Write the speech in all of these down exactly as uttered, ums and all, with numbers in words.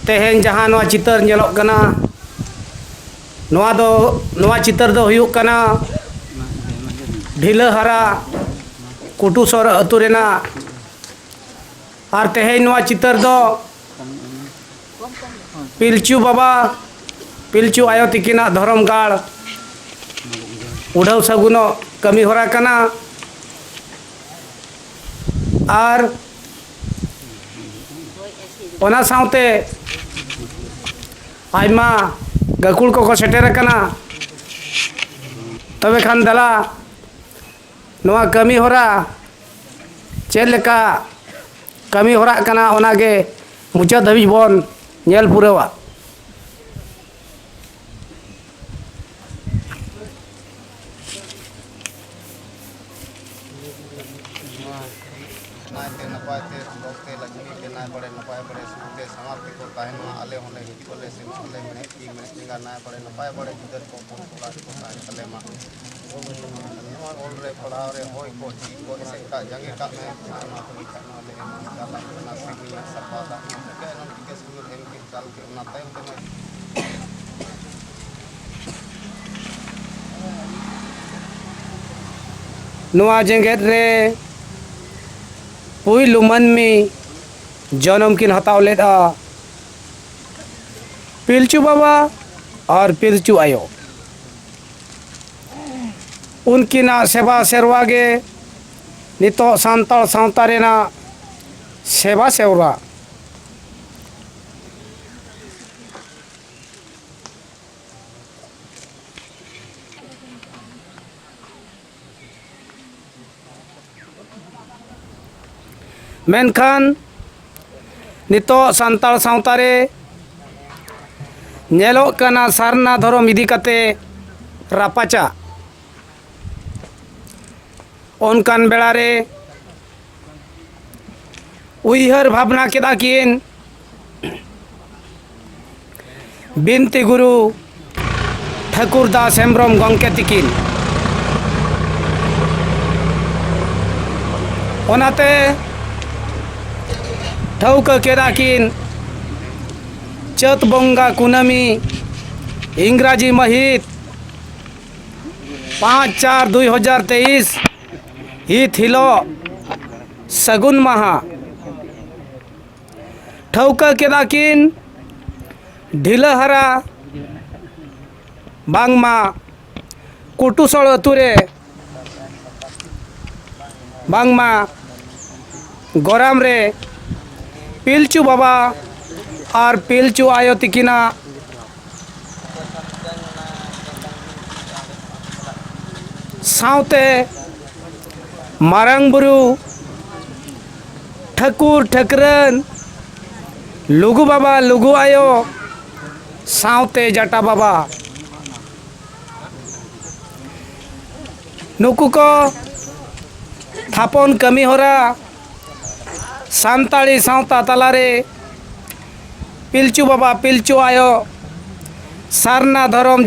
ᱛᱮᱦᱮᱧ ᱡᱟᱦᱟᱸ ᱱᱚᱣᱟ ᱪᱤᱛᱟᱹᱨ ᱧᱮᱞᱚᱜ ᱠᱟᱱᱟ, ᱱᱚᱣᱟ ᱫᱚ, ᱱᱚᱣᱟ ᱪᱤᱛᱟᱹᱨ ᱫᱚ ᱦᱩᱭᱩᱜ ᱠᱟᱱᱟ ᱰᱷᱤᱞᱟᱹᱦᱟᱨᱟ ᱠᱩᱴᱩᱥᱚᱨ ᱟᱹᱛᱩ ᱨᱮᱱᱟᱜ᱾ ᱟᱨ ᱛᱮᱦᱮᱧ ᱱᱚᱣᱟ ᱪᱤᱛᱟᱹᱨ ᱫᱚ ᱯᱤᱞᱪᱩ ᱵᱟᱵᱟ, ᱯᱤᱞᱪᱩ ᱟᱭᱳ ᱛᱤᱠᱤᱱᱟᱜ ᱫᱷᱚᱨᱚᱢ ᱜᱟᱲ ᱩᱰᱷᱟᱹᱣ ᱥᱟᱹᱜᱩᱱᱚᱜ ᱠᱟᱹᱢᱤ ᱦᱚᱨᱟ ᱠᱟᱱᱟ᱾ ᱟᱨ ᱚᱱᱟ ᱥᱟᱶᱛᱮ ᱟᱭᱢᱟ ᱜᱟᱹᱠᱷᱩᱲ ᱠᱚᱠᱚ ᱥᱮᱴᱮᱨ ᱟᱠᱟᱱᱟ᱾ ᱛᱚᱵᱮ ᱠᱷᱟᱱ ᱫᱮᱞᱟ, ᱱᱚᱣᱟ ᱠᱟᱹᱢᱤ ᱦᱚᱨᱟ ᱪᱮᱫ ᱞᱮᱠᱟ ᱠᱟᱹᱢᱤ ᱦᱚᱨᱟᱜ ᱠᱟᱱᱟ, ᱚᱱᱟᱜᱮ ᱢᱩᱪᱟᱹᱫ ᱫᱷᱟᱹᱵᱤᱡ ᱵᱚᱱ ᱧᱮᱞ ᱯᱩᱨᱟᱹᱣᱟ᱾ ᱱᱟᱭᱛᱮ ᱱᱟᱯᱟᱭᱛᱮ ᱥᱩᱞᱚᱠ ᱛᱮ ᱞᱟᱠᱷᱢᱤ ᱛᱮ ᱱᱟᱭ ᱵᱟᱲᱮ ᱱᱟᱯᱟᱭ ᱵᱟᱲᱮ ᱥᱩᱠ ᱛᱮ ᱥᱟᱶᱟᱨ ᱛᱮᱠᱚ ᱛᱟᱦᱮᱱ ᱢᱟ᱾ ᱟᱞᱮ ᱦᱚᱸᱞᱮ ᱦᱤᱡᱩᱜ ᱟᱞᱮ ᱥᱮᱱᱚᱜ ᱟᱞᱮ ᱢᱮᱬᱦᱮᱫ ᱛᱤ ᱢᱮᱬᱦᱮᱫ ᱡᱟᱸᱜᱟ ᱱᱟᱭ ᱵᱟᱲᱮ ᱱᱟᱯᱟᱭ ᱵᱟᱲᱮ ᱜᱤᱫᱟᱹᱨ ᱠᱚ ᱠᱚᱲᱟ ᱠᱚ ᱛᱟᱦᱮᱱ ᱛᱟᱞᱮ ᱢᱟ᱾ ᱱᱚᱣᱟ ᱚᱞ ᱨᱮ ᱯᱟᱲᱦᱟᱣ ᱨᱮ ᱦᱚᱭ ᱠᱚ ᱪᱮᱫ ᱠᱚ ᱮᱥᱮᱫ ᱠᱟᱜ ᱡᱟᱸᱜᱮ ᱠᱟᱜ ᱢᱮ᱾ ᱱᱚᱣᱟ ᱠᱚ ᱢᱮᱛᱟᱜ ᱱᱚᱣᱟ ᱞᱮ ᱮᱢᱟ ᱪᱟᱞᱟᱜ ᱠᱟᱱᱟ ᱥᱤᱧ ᱨᱮᱱᱟᱜ ᱥᱟᱯᱷᱟ ᱫᱟᱜ ᱢᱟ ᱴᱷᱤᱠᱟᱹ ᱮᱱᱟᱢ ᱴᱷᱤᱠᱟᱹ ᱥᱩᱭᱩᱨ ᱮᱢ ᱠᱮᱫ ᱪᱟᱞ ᱠᱮᱫ ᱚᱱᱟ ᱛᱟᱭᱚᱢ ᱛᱮᱢᱟ᱾ ᱱᱚᱣᱟ ᱡᱮᱜᱮᱛ ᱨᱮ ᱯᱩᱭᱞᱩ ᱢᱟᱹᱱᱢᱤ ᱡᱚᱱᱚᱢ ᱠᱤᱱ ᱦᱟᱛᱟᱣ ᱞᱮᱫᱼᱟ ᱯᱤᱞᱪᱩ ᱵᱟᱵᱟ ᱟᱨ ᱯᱤᱞᱪᱩ ᱟᱭᱳ᱾ ᱩᱱᱠᱤᱱᱟᱜ ᱥᱮᱵᱟ ᱥᱮᱨᱣᱟ ᱜᱮ ᱱᱤᱛᱚᱜ ᱥᱟᱱᱛᱟᱲ ᱥᱟᱶᱛᱟ ᱨᱮᱱᱟᱜ ᱥᱮᱵᱟ ᱥᱮᱨᱣᱟ᱾ ᱢᱮᱱᱠᱷᱟᱱ ᱱᱤᱛᱚᱜ ᱥᱟᱱᱛᱟᱲ ᱥᱟᱶᱛᱟ ᱨᱮ ᱧᱮᱞᱚᱜ ᱠᱟᱱᱟ ᱥᱟᱨᱱᱟ ᱫᱷᱚᱨᱚᱢ ᱤᱫᱤ ᱠᱟᱛᱮ ᱨᱟᱯᱟᱪᱟᱜ᱾ ᱚᱱᱠᱟᱱ ᱵᱮᱲᱟ ᱨᱮ ᱩᱭᱦᱟᱹᱨ ᱵᱷᱟᱵᱽᱱᱟ ᱠᱮᱫᱟ ᱠᱤᱱ ᱵᱤᱱᱛᱤ ᱜᱩᱨᱩ ᱴᱷᱟᱹᱠᱩᱨ ᱫᱟᱥ ᱦᱮᱢᱵᱽᱨᱚᱢ ᱜᱚᱢᱠᱮ ᱛᱤᱠᱤᱱ᱾ ᱚᱱᱟᱛᱮ ᱴᱷᱟᱹᱣᱠᱟᱹ ᱠᱮᱫᱟ ᱠᱤᱱ ᱪᱟᱹᱛ ᱵᱚᱸᱜᱟ ᱠᱩᱱᱟᱹᱢᱤ, ᱤᱝᱨᱟᱡᱤ ᱢᱟᱹᱦᱤᱛ ᱯᱟᱸᱪ ᱪᱟᱨ ᱫᱩᱭ ᱦᱟᱡᱟᱨ ᱛᱮᱭᱤᱥ ᱦᱤᱛ ᱦᱤᱞᱳᱜ ᱥᱟᱹᱜᱩᱱ ᱢᱟᱦᱟ᱾ ᱴᱷᱟᱹᱣᱠᱟᱹ ᱠᱮᱫᱟ ᱠᱤᱱ ᱰᱷᱤᱞᱟᱹᱦᱟᱨᱟ ᱵᱟᱝᱢᱟ ᱠᱩᱴᱩᱥᱚᱲ ᱟᱹᱛᱩ ᱨᱮ ᱵᱟᱝᱢᱟ ᱜᱚᱨᱟᱢ ᱨᱮ ᱯᱤᱞᱪᱩ ᱵᱟᱵᱟ ᱟᱨ ᱯᱤᱞᱪᱩ ᱟᱭᱳ ᱛᱤᱠᱤᱱᱟᱜ ᱥᱟᱶᱛᱮ ᱢᱟᱨᱟᱝ ᱵᱩᱨᱩ, ᱴᱷᱟᱹᱠᱩᱨ ᱴᱷᱟᱹᱠᱨᱟᱹᱱ, ᱞᱩᱜᱩ ᱵᱟᱵᱟ ᱞᱩᱜᱩ ᱟᱭᱳ, ᱥᱟᱶᱛᱮ ᱡᱟᱴᱟ ᱵᱟᱵᱟ, ᱱᱩᱠᱩ ᱠᱚ ᱛᱷᱟᱯᱚᱱ ᱠᱟᱹᱢᱤ ᱦᱚᱨᱟ ᱥᱟᱱᱛᱟᱲᱤ ᱥᱟᱶᱛᱟ ᱛᱟᱞᱟᱨᱮ ᱯᱤᱞᱪᱩ ᱵᱟᱵᱟ ᱯᱤᱞᱪᱩ ᱟᱭᱳ ᱥᱟᱨᱱᱟ ᱫᱷᱚᱨᱚᱢ,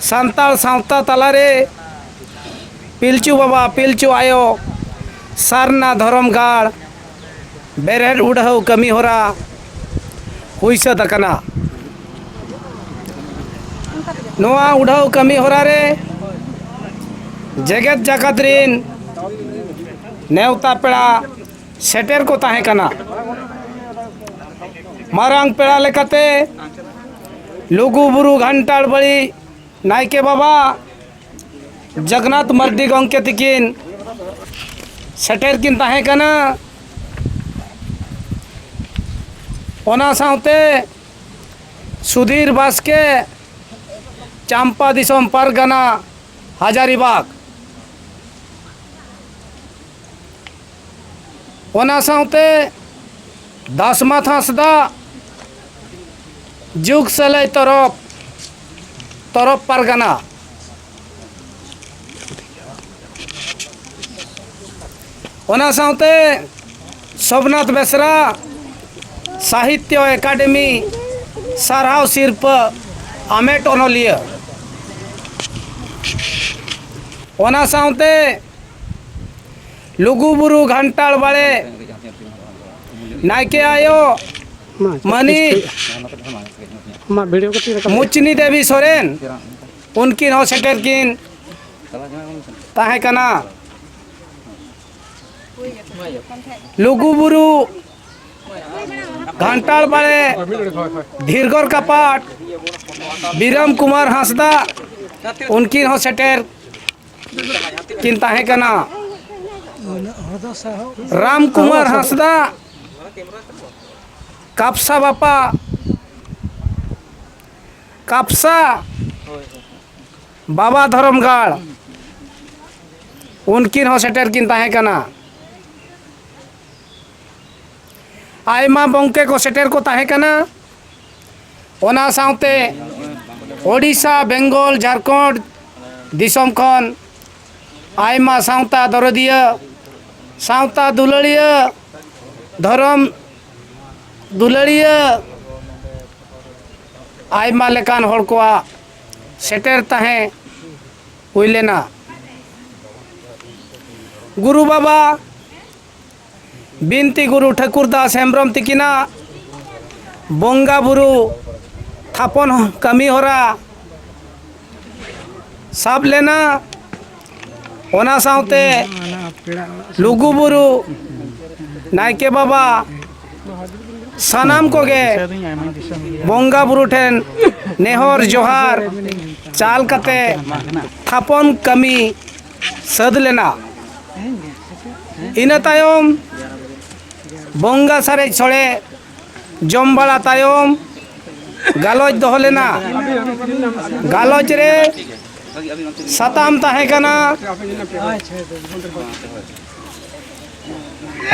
ᱥᱟᱱᱛᱟᱲ ᱥᱟᱶᱛᱟ ᱛᱟᱞᱟᱨᱮ ᱯᱤᱞᱪᱩ ᱵᱟᱵᱟ ᱯᱤᱞᱪᱩ ᱟᱭᱳ ᱥᱟᱨᱱᱟ ᱫᱷᱚᱨᱚᱢ ᱜᱟᱲ ᱵᱮᱨᱮᱫ ᱩᱰᱷᱟᱹᱣ ᱠᱟᱹᱢᱤ ᱦᱚᱨᱟ ᱦᱩᱭ ᱥᱟᱹᱛ ᱟᱠᱟᱱᱟ᱾ ᱱᱚᱣᱟ ᱩᱰᱷᱟᱹᱣ ᱠᱟᱹᱢᱤ ᱦᱚᱨᱟ ᱨᱮ ᱡᱮᱜᱮᱛ ᱡᱟᱠᱟᱛ ᱨᱤᱱ ᱱᱮᱣᱛᱟ ᱯᱮᱲᱟ ᱥᱮᱴᱮᱨ ᱠᱚ ᱛᱟᱦᱮᱸ ᱠᱟᱱᱟ᱾ ᱢᱟᱨᱟᱝ ᱯᱮᱲᱟ ᱞᱮᱠᱟᱛᱮ ᱞᱩᱜᱩ ᱵᱩᱨᱩ ᱜᱷᱟᱱᱴᱟᱲ ᱵᱟᱲᱤ ᱱᱟᱭᱠᱮ ᱵᱟᱵᱟ ᱡᱚᱜᱚᱱᱱᱟᱛᱷ ᱢᱟᱨᱰᱤ ᱜᱚᱢᱠᱮ ᱛᱤᱠᱤᱱ ᱥᱮᱴᱮᱨ ᱠᱤᱱ ᱛᱟᱦᱮᱸ ᱠᱟᱱᱟ᱾ ᱚᱱᱟ ᱥᱟᱶᱛᱮ ᱥᱩᱫᱷᱤᱨ ᱵᱟᱥᱠᱮ, ᱪᱟᱢᱯᱟ ᱫᱤᱥᱚᱢ ᱯᱟᱨᱜᱟᱱᱟ, ᱦᱟᱡᱟᱨᱤᱵᱟᱜᱽ᱾ ᱚᱱᱟ ᱥᱟᱶᱛᱮ ᱫᱟᱥᱢᱟᱛ ᱦᱟᱸᱥᱫᱟ, ᱡᱩᱜᱽ ᱥᱟᱹᱞᱟᱹᱭ ᱛᱚᱨᱚᱯ, ᱛᱚᱨᱚᱯ ᱯᱟᱨᱜᱟᱱᱟ᱾ ᱚᱱᱟ ᱥᱟᱶᱛᱮ ᱥᱳᱢᱱᱟᱛᱷ ᱵᱮᱥᱨᱟ, ᱥᱟᱦᱤᱛᱭᱚ ᱮᱠᱟᱰᱮᱢᱤ ᱥᱟᱨᱦᱟᱣ ᱥᱤᱨᱯᱟᱹ ᱟᱢᱮᱴ ᱚᱱᱚᱞᱤᱭᱟᱹ᱾ ᱚᱱᱟ ᱥᱟᱶᱛᱮ ᱞᱩᱜᱩᱵᱩᱨᱩ ᱜᱷᱟᱱᱴᱟᱲ ᱵᱟᱲᱮ ᱱᱟᱭᱠᱮ ᱟᱭᱳ ᱢᱟᱹᱱᱤᱡ ᱢᱟ ᱵᱷᱤᱰᱤᱭᱳ ᱠᱟᱹᱴᱤᱡ ᱨᱟᱠᱟᱵ ᱢᱩᱪᱱᱤ ᱫᱮᱵᱤ ᱥᱚᱨᱮᱱ, ᱩᱱᱠᱤᱱ ᱦᱚᱸ ᱥᱮᱴᱮᱨ ᱠᱤᱱ ᱛᱟᱦᱮᱸ ᱠᱟᱱᱟ᱾ ᱞᱩᱜᱩᱵᱩᱨᱩ ᱜᱷᱟᱱᱴᱟᱲ ᱵᱟᱲᱮ ᱫᱷᱤᱨᱜᱚᱨ ᱠᱟᱯᱟᱴ ᱵᱤᱨᱟᱢ ᱠᱩᱢᱟᱨ ᱦᱟᱸᱥᱫᱟ, ᱩᱱᱠᱤᱱ ᱦᱚᱸ ᱥᱮᱴᱮᱨ ᱠᱤᱱ ᱛᱟᱦᱮᱸ ᱠᱟᱱᱟ᱾ ᱨᱟᱢ ᱠᱩᱢᱟᱨ ᱦᱟᱸᱥᱫᱟ, ᱠᱟᱯᱥᱟ ᱵᱟᱯᱟ, ᱠᱟᱯᱥᱟ ᱵᱟᱵᱟ ᱫᱷᱚᱨᱚᱢ ᱜᱟᱲ, ᱩᱱᱠᱤᱱ ᱦᱚᱸ ᱥᱮᱴᱮᱨ ᱠᱤᱱ ᱛᱟᱦᱮᱸ ᱠᱟᱱᱟ᱾ ᱟᱭᱢᱟ ᱜᱚᱢᱠᱮ ᱠᱚ ᱥᱮᱴᱮᱨ ᱠᱚ ᱛᱟᱦᱮᱸ ᱠᱟᱱᱟ᱾ ᱚᱱᱟ ᱥᱟᱶᱛᱮ ᱳᱰᱤᱥᱟ, ᱵᱮᱝᱜᱚᱞ, ᱡᱷᱟᱲᱠᱷᱚᱸᱰ ᱫᱤᱥᱚᱢ ᱠᱷᱚᱱ ᱟᱭᱢᱟ ᱥᱟᱶᱛᱟ ᱫᱚᱨᱚᱫᱤᱭᱟᱹ, ᱥᱟᱶᱛᱟ ᱫᱩᱞᱟᱹᱲᱤᱭᱟᱹ, ᱫᱷᱚᱨᱚᱢ ᱫᱩᱞᱟᱹᱲᱤᱭᱟᱹ, ᱟᱭᱢᱟ ᱞᱮᱠᱟᱱ ᱦᱚᱲ ᱠᱚᱣᱟᱜ ᱥᱮᱴᱮᱨ ᱛᱟᱦᱮᱸ ᱦᱩᱭ ᱞᱮᱱᱟ᱾ ᱜᱩᱨᱩ ᱵᱟᱵᱟ ᱵᱤᱱᱛᱤ ᱜᱩᱨᱩ ᱴᱷᱟᱹᱠᱩᱨ ᱫᱟᱥ ᱦᱮᱢᱵᱨᱚᱢ ᱛᱤᱠᱤᱱᱟᱜ ᱵᱚᱸᱜᱟ ᱵᱩᱨᱩ ᱛᱷᱟᱯᱚᱱ ᱠᱟᱹᱢᱤ ᱦᱚᱨᱟ ᱥᱟᱵ ᱞᱮᱱᱟ᱾ ᱚᱱᱟ ᱥᱟᱶᱛᱮ ᱞᱩᱜᱩ ᱵᱩᱨᱩ ᱱᱟᱭᱠᱮ ᱵᱟᱵᱟ ᱥᱟᱱᱟᱢ ᱠᱚᱜᱮ ᱵᱚᱸᱜᱟ ᱵᱩᱨᱩ ᱴᱷᱮᱱ ᱱᱮᱦᱚᱨ ᱡᱚᱦᱟᱨ ᱪᱟᱞ ᱠᱟᱛᱮ ᱛᱷᱟᱯᱚᱱ ᱠᱟᱹᱢᱤ ᱥᱟᱹᱛ ᱞᱮᱱᱟ᱾ ᱤᱱᱟᱹ ᱛᱟᱭᱚᱢ ᱵᱚᱸᱜᱟ ᱥᱟᱨᱮᱡ ᱥᱚᱲᱮ ᱡᱚᱢ ᱵᱟᱲᱟ ᱛᱟᱭᱚᱢ ᱜᱟᱞᱚᱪ ᱫᱚᱦᱚ ᱞᱮᱱᱟ᱾ ᱜᱟᱞᱚᱪ ᱨᱮ ᱥᱟᱛᱟᱢ ᱛᱟᱦᱮᱸ ᱠᱟᱱᱟ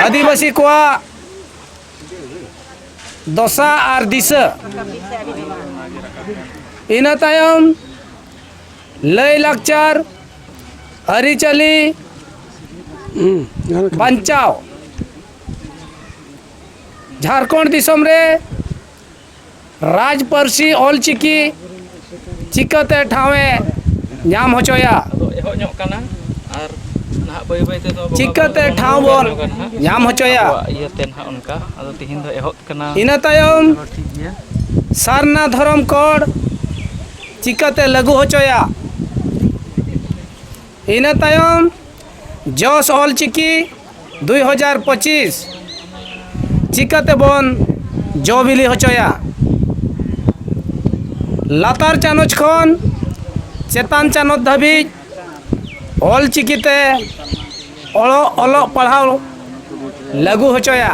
ᱟᱹᱫᱤᱵᱟᱹᱥᱤ ᱠᱚᱣᱟᱜ ᱫᱚᱥᱟ ᱟᱨ ᱫᱤᱥᱟᱹ᱾ ᱤᱱᱟᱹ ᱛᱟᱭᱚᱢ ᱞᱟᱹᱭᱼᱞᱟᱠᱪᱟᱨ, ᱟᱹᱨᱤᱪᱟᱹᱞᱤ ᱦᱩᱸ, ᱡᱟᱦᱟᱸ ᱞᱮᱠᱟ᱾ ᱵᱟᱧᱪᱟᱣ᱾ ᱡᱷᱟᱲᱠᱷᱚᱸᱰ ᱫᱤᱥᱚᱢ ᱨᱮ ᱨᱟᱡᱽ ᱯᱟᱹᱨᱥᱤ ᱚᱞᱪᱤᱠᱤ ᱪᱤᱠᱟᱹᱛᱮ ᱴᱷᱟᱶ ᱮ ᱧᱟᱢ ᱦᱚᱪᱚᱭᱟ? ᱟᱫᱚ ᱮᱦᱚᱵ ᱧᱚᱜ ᱠᱟᱱᱟ ᱟᱨ ᱱᱟᱦᱟᱜ ᱵᱟᱹᱭ ᱵᱟᱹᱭ ᱛᱮᱫᱚ ᱵᱟᱵᱟ ᱪᱤᱠᱟᱹᱛᱮ ᱵᱟᱵᱟ ᱴᱷᱟᱶ ᱵᱚᱱ ᱧᱟᱢ ᱦᱚᱪᱚᱭᱟ? ᱟᱵᱚᱣᱟᱜ ᱤᱭᱟᱹᱛᱮ ᱱᱟᱦᱟᱜ ᱚᱱᱠᱟ᱾ ᱟᱫᱚ ᱛᱤᱦᱤᱧ ᱫᱚ ᱮᱦᱚᱵ ᱠᱟᱱᱟ᱾ ᱤᱱᱟᱹ ᱛᱟᱭᱚᱢ ᱪᱚᱞᱚ, ᱴᱷᱤᱠ ᱜᱮᱭᱟ᱾ ᱥᱟᱨᱱᱟ ᱫᱷᱚᱨᱚᱢ ᱠᱚᱲ ᱪᱤᱠᱟᱹᱛᱮ ᱞᱟᱹᱜᱩ ᱦᱚᱪᱚᱭᱟ? ᱤᱱᱟᱹ ᱛᱟᱭᱚᱢ ᱡᱚᱥ ᱚᱞᱪᱤᱠᱤ ᱫᱩᱭ ᱦᱟᱡᱟᱨ ᱯᱚᱸᱪᱤᱥ ᱪᱤᱠᱟᱹ ᱛᱮᱵᱚᱱ ᱡᱚ ᱵᱤᱞᱤ ᱦᱚᱪᱚᱭᱟ? ᱞᱟᱛᱟᱨ ᱪᱟᱱᱚᱪ ᱠᱷᱚᱱ ᱪᱮᱛᱟᱱ ᱪᱟᱱᱚᱪ ᱫᱷᱟᱹᱵᱤᱡ ᱚᱞᱪᱤᱠᱤ ᱛᱮ ᱚᱞᱚᱜ, ᱚᱞᱚᱜ ᱯᱟᱲᱦᱟᱣ ᱞᱟᱹᱜᱩ ᱦᱚᱪᱚᱭᱟ᱾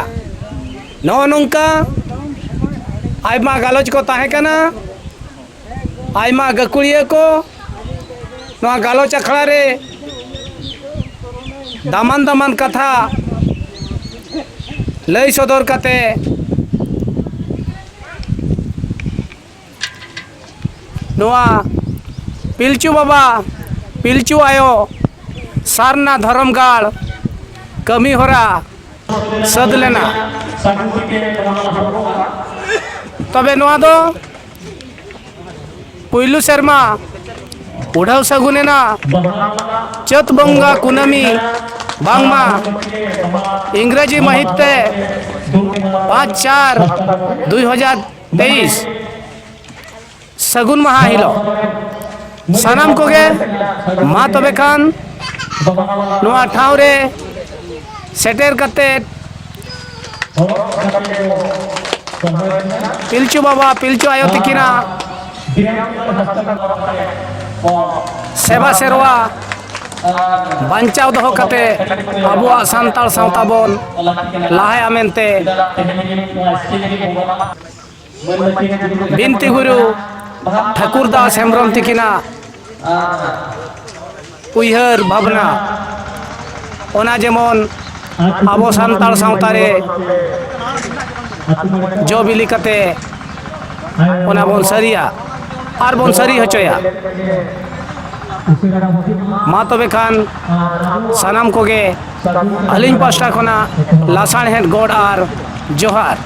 ᱱᱚᱜᱼᱚ ᱱᱚᱝᱠᱟ ᱟᱭᱢᱟ ᱜᱟᱞᱚᱪ ᱠᱚ ᱛᱟᱦᱮᱸ ᱠᱟᱱᱟ᱾ ᱟᱭᱢᱟ ᱜᱟᱹᱠᱷᱩᱲᱤᱭᱟᱹ ᱠᱚ ᱱᱚᱣᱟ ᱜᱟᱞᱚᱪ ᱟᱠᱷᱲᱟ ᱨᱮ ᱫᱟᱢᱟᱱ ᱫᱟᱢᱟᱱ ᱠᱟᱛᱷᱟ ᱞᱟᱹᱭ ᱥᱚᱫᱚᱨ ᱠᱟᱛᱮ ᱱᱚᱣᱟ ᱯᱤᱞᱪᱩ ᱵᱟᱵᱟ, ᱯᱤᱞᱪᱩ ᱟᱭᱳ ᱥᱟᱨᱱᱟ ᱫᱷᱚᱨᱚᱢ ᱜᱟᱲ ᱠᱟᱹᱢᱤ ᱦᱚᱨᱟ ᱥᱟᱹᱛ ᱞᱮᱱᱟ᱾ ᱛᱚᱵᱮ ᱱᱚᱣᱟ ᱫᱚ ᱯᱩᱭᱞᱩ ᱥᱮᱨᱢᱟ ᱩᱰᱷᱟᱹᱣ ᱥᱟᱹᱜᱩᱱ ᱮᱱᱟ᱾ ᱪᱟᱹᱛ ᱵᱚᱸᱜᱟ ᱠᱩᱱᱟᱹᱢᱤ, ᱵᱟᱝᱢᱟ ᱤᱝᱨᱮᱡᱤ ᱢᱟᱹᱦᱤᱛ ᱛᱮ ᱯᱟᱸᱪ ᱪᱟᱨ ᱫᱩᱭ ᱦᱟᱡᱟᱨ ᱛᱮᱭᱤᱥ, ᱥᱟᱹᱜᱩᱱ ᱢᱟᱦᱟ ᱦᱤᱞᱳᱜ ᱥᱟᱱᱟᱢ ᱠᱚᱜᱮ ᱢᱟ ᱛᱚᱵᱮ ᱠᱷᱟᱱ ᱱᱚᱣᱟ ᱴᱷᱟᱶ ᱨᱮ ᱥᱮᱴᱮᱨ ᱠᱟᱛᱮᱫ ᱯᱤᱞᱪᱩ ᱵᱟᱵᱟ, ᱯᱤᱞᱪᱩ ᱟᱭᱳ ᱛᱤᱠᱤᱱᱟᱜ ᱥᱮᱵᱟ ᱥᱮᱨᱣᱟ ᱵᱟᱧᱪᱟᱣ ᱫᱚᱦᱚ ᱠᱟᱛᱮ ᱟᱵᱚᱣᱟᱜ ᱥᱟᱱᱛᱟᱲ ᱥᱟᱶᱛᱟ ᱵᱚᱱ ᱞᱟᱦᱟᱭᱟ ᱢᱮᱱᱛᱮ ᱵᱤᱱᱛᱤ ᱜᱩᱨᱩ ᱴᱷᱟᱹᱠᱩᱨ ᱫᱟᱥ ᱦᱮᱢᱵᱨᱚᱢ ᱛᱤᱠᱤᱱᱟᱜ ᱩᱭᱦᱟᱹᱨ ᱵᱷᱟᱵᱽᱱᱟ, ᱚᱱᱟ ᱡᱮᱢᱚᱱ ᱟᱵᱚ ᱥᱟᱱᱛᱟᱲ ᱥᱟᱶᱛᱟ ᱨᱮ ᱡᱚ ᱵᱤᱞᱤ ᱠᱟᱛᱮ ᱚᱱᱟ ᱵᱚᱱ ᱥᱟᱹᱨᱤᱭᱟ ᱟᱨ ᱵᱚᱱ ᱥᱟᱹᱨᱤ ᱦᱚᱪᱚᱭᱟ᱾ ᱢᱟ ᱛᱚᱵᱮ ᱠᱷᱟᱱ ᱥᱟᱱᱟᱢ ᱠᱚᱜᱮ ᱟᱹᱞᱤᱧ ᱯᱟᱥᱴᱟ ᱠᱷᱚᱱᱟᱜ ᱞᱟᱥᱟᱲᱦᱮᱫ ᱜᱚᱰ ᱟᱨ ᱡᱚᱦᱟᱨ᱾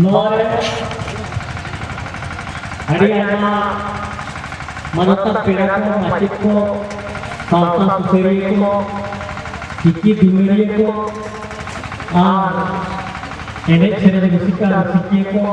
ᱱᱚᱣᱟ ᱨᱮ ᱟᱹᱰᱤ ᱟᱭᱢᱟ ᱢᱟᱱᱚᱛᱟᱱ ᱯᱮᱲᱟ ᱠᱚ, ᱢᱟᱪᱮᱫ ᱠᱚ, ᱥᱟᱶᱛᱟ ᱥᱩᱥᱟᱹᱨᱤᱭᱟᱹ ᱠᱚ, ᱪᱤᱠᱤ ᱫᱩᱞᱟᱹᱲᱤᱭᱟᱹ ᱠᱚ ᱟᱨ ᱮᱱᱮᱡ ᱥᱮᱨᱮᱧ ᱨᱩᱥᱤᱠᱟ ᱨᱩᱥᱤᱠᱤᱭᱟᱹ ᱠᱚ,